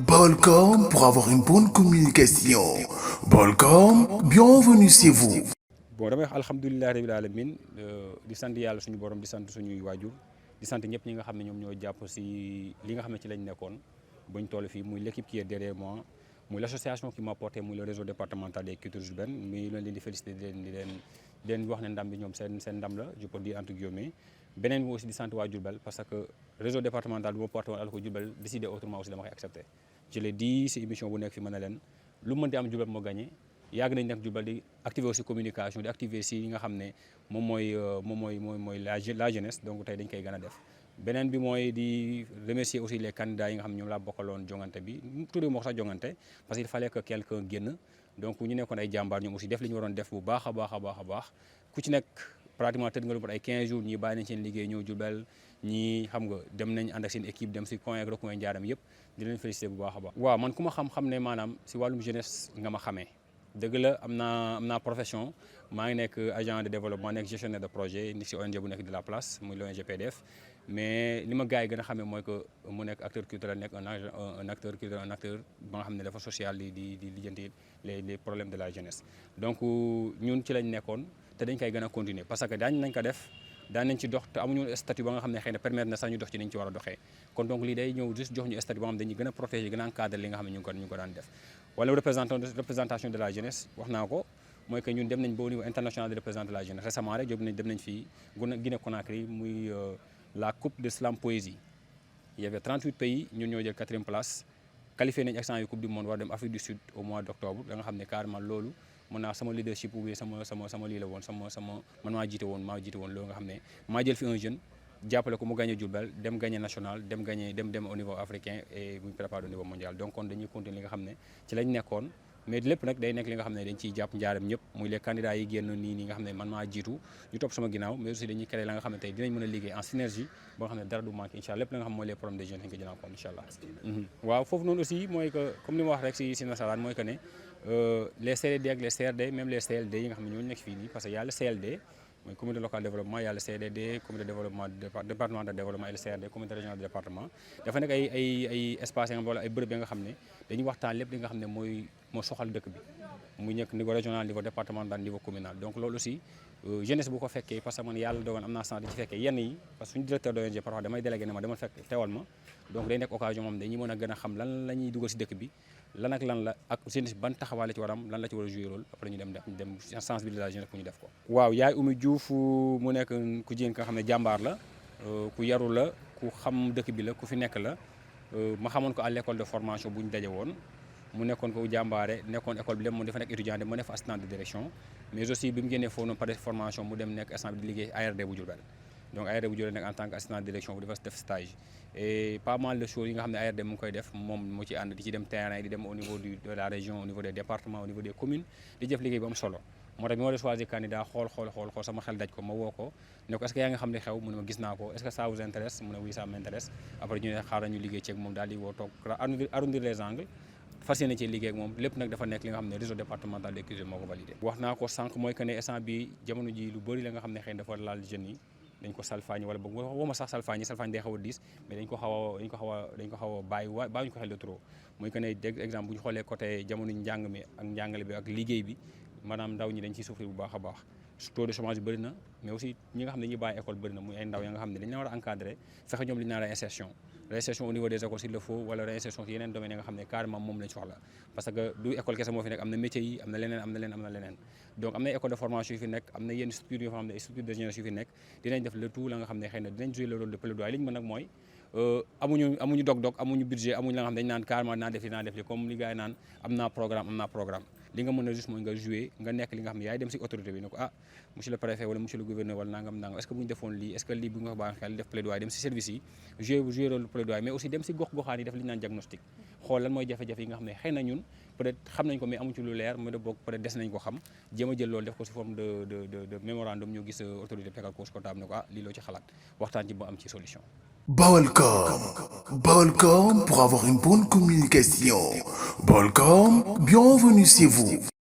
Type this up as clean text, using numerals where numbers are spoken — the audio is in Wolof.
Balcom pour avoir une bonne communication. Balcom, bienvenue chez vous. bon damay wax alhamdulilah rabil alamin di sant yàlla suñu borom di sant suñuy waajur di sant ñëpp ñi nga xam ne ñoom ñoo jàpp si li nga xam ne ci lañ nekkoon bañ toll fii muy l'équipe qui est derrière moi muy l'association qui m'a porté muy le réseau départemental des cultures urbaines muy leen di féliciter di leen wax ne ndam bi ñoom seen ndam la je peux dire entre guillemets beneen bi aussi di sant waa Diourbel parce que réseau départemental bi ma porté woon ko Diourbel décidé autrement aussi dama koy accepté je l'ai dit si émission bu nekk fi mën na leen lu mën di am Diourbel moo gagné yàgg nañ nekk Diourbel di activer aussi communication di activer si yi nga xam ne moom mooy la jeunesse donc tey dañ koy gën a def beneen bi mooy di remercier aussi les candidats yi nga xam ne ñoom laa bokkaloon jongante bi tuddee moo ko sax jongante parce que il fallait que quelqu'un génn donc ñu nekkoon ay jàmbaar ñoom aussi def li ñu waroon def bu baax a baax ku ci nekk pratiquement tëdd nga lu mot ay 15 jours ñii bàyyi nañ seen liggéey ñëw Diourbel ñii xam nga dem nañ ànd ak seen équipe dem si coin ak recoin njaaram yëpp di leen féliciter bu baax a baax waaw man ku ma xam ne maanaam si wàllum jeunesse nga ma xamee dëgg la am naa profession maa ngi nekk agent de développement nekk gestionnaire de projet ni si ONG bu nekk de la place muy l'ONG PDF mais li ma gars yi gën a xamee mooy que mu nekk acteur culturel nekk un acteur culturel un acteur ba nga xam ne dafa social di lijjanti les problèmes de la jeunesse donc ñun ci lañ nekkoon te dañ koy gën a continuer parce que daañu nañ ko def daan nañ ci dox te amuñu statut ba nga xam ne xëy na permettre na sax ñu dox ci niñ ci war a doxee kon donc lii day ñëw juste jox ñu statut ba nga xam ne dañuy gën a protéger gën a encadrer li nga xam ne ñu ngi ko daan def wala représentation de la jeunesse wax naa ko mooy que ñun dem nañ ba au niveau international de représentation de la jeunesse récemment rek dem nañ fii Guinée Conakry muy la coupe de slam poésie il y avait 38 pays ñun ñoo jël 4e place qualifié nañ accent yu coupe du monde war dem Afrique du Sud au mois d'octobre da nga xam ne carrément loolu mën naa sama leadership bi sama lii la woon sama man maa jiite woon loolu nga xam ne maa jël fi un jeune jàppale ko mu gagné Diourbel dem gagné national dem au niveau africain et muy préparé au niveau mondial donc kon dañuy continuer li nga xam ne ci lañ nekkoon mais lépp nag day nekk li nga xam ne dañ ciy jàpp njaaram ñëpp muy les candidats yi génn nii nga xam ne man maa jiitu ñu topp sama ginnaaw mais aussi dañuy créer la nga xam ne tey dinañ mën a liggéey en synergie ba nga xam ne dara du manqué incha allah lépp la nga xam mooy les problèmes des jeunes dañ ko jël en compte incha allah waaw foofu noonu aussi mooy que comme li ma wax rek si nasaraan mooy que ne les CDD ak les CRD même les CLD yi nga xam ne ñooñu nekk fii nii parce que y a le CLD mooy comité local de développement y a le CDD comité de développement département de développement et le CRD comité régional de département dafa nekk ay espace yi nga wala ay bërëb yi nga xam ne dañuy waxtaan lépp li nga xam ne moo soxal dëkk bi muy nekk niveau régional niveau départemental niveau communal donc loolu aussi jeunesse bu ko fekkee parce que man yàlla dogal am naa chance di ci fekkee yenn yi parce que suñu directeur d'ONG parfois damay délégué ne ma dama fekk teewal ma donc day nekk occasion moom dañuy mën a gën a xam lan la ñuy dugal si dëkk bi lan ak lan la ak jeunesse ban taxawaay la ci war am lan la ci war a jouer rôle après ñu dem sensibiliser la jeunesse pour ñu def ko waaw yaay Oumy Diouf mu nekk ku jigéen ka nga xam ne jàmbaar la ku yaru la ku xam dëkk bi la ku fi nekk la ma xamoon ko à l'école de formation bu ñu daje woon mu nekkoon ko jàmbaare nekkoon école bi dem mu dafa nekk étudiant ma def assistant de direction mais aussi bi mu génnee foofu noonu par formation mu dem nekk instant bi di liggéey ARD bu Diourbel donc ARD bu Diourbel nekk en tant que assistant de direction bu dafa def stage et pas mal de choses yi nga xam ne ARD mu ngi koy def moom mu ci ànd di ci dem terrain di dem au niveau de la région au niveau des départements au niveau des communes di def liggéey bu am solo moo tax bi ma war a choisir candidat xool sama xel daj ko ma woo ko ne ko est-ce que yaa nga xam ne xew mu ne ma gis naa ko est-ce que ça vous intéresse mu ne oui ça m'intéresse après ñu ne xaaral ñu liggéey ceeg moom daal di woo toog arrondir les angles fas yéene ci liggéey ak moom lépp nag dafa nekk li nga xam ne réseau départemental des cultures moo ko validé wax naa ko sànq mooy que ne instant bi jamono ji lu bëri la nga xam ne xëy na dafa laal jeunes yi dañ ko salfaañi wala boog woo ma sax salfaañi day xaw a diis mais dañ ko xaw a bàyyi ñu ko xel de trop mooy que ne exemple bu ñu xoolee côté jamono njàng mi ak njàngale bi ak liggéey bi maanaam ndaw ñi dañ ciy souffrir bu baax a baax taux de chômage bëri na mais aussi ñi nga xam ne dañuy bàyyi école bëri na muy ay ndaw ya nga xam ne dañ la war a encadrer fexe ñoom li ñu naan réinsertion au niveau des écoles s'il le faut wala réinsertion ci yeneen domaines yi nga xam ne carrément moom lañ soxla parce que du école kese moo fi nekk am na métiers yi am na leneen donc am na école de formation yu fi nekk am na yenn structures yoo xam ne structures de jeunesse yu fi nekk dinañ def le tout la nga xam ne xëy na dinañ jouer le rôle de plaidoyer li ñu mën nag mooy amuñu dog-dog amuñu budget amuñu la nga xam dañ naan carrément dinaa def li comme li gars yi naan am naa programme li nga mën a juste mooy nga jouer nga nekk li nga xam ne yaay dem si autorité bi ne ko monsieur le préfet wala monsieur le gouverneur wala nangam est-ce que bu ñu defoon lii est-ce que lii bu nga ko baax xel def plaidoyer dem si service yi jouer rôle plaidoyer mais aussi dem si gox-goxaan yi def li ñu naan diagnostic xool lan mooy jafe-jafe yi nga xam ne xëy na ñun peut-être xam nañ ko mais amuñ ci lu leer mais da boog peut-être des nañ ko xam jéem a jël loolu def ko si forme de mémorandum ñu gis autorité fekkal ko comptable ne ko lii loo ci xalaat waxtaan ci ba am ci solution Balcom. Balcom pour avoir une bonne communication. Balcom, bienvenue chez vous.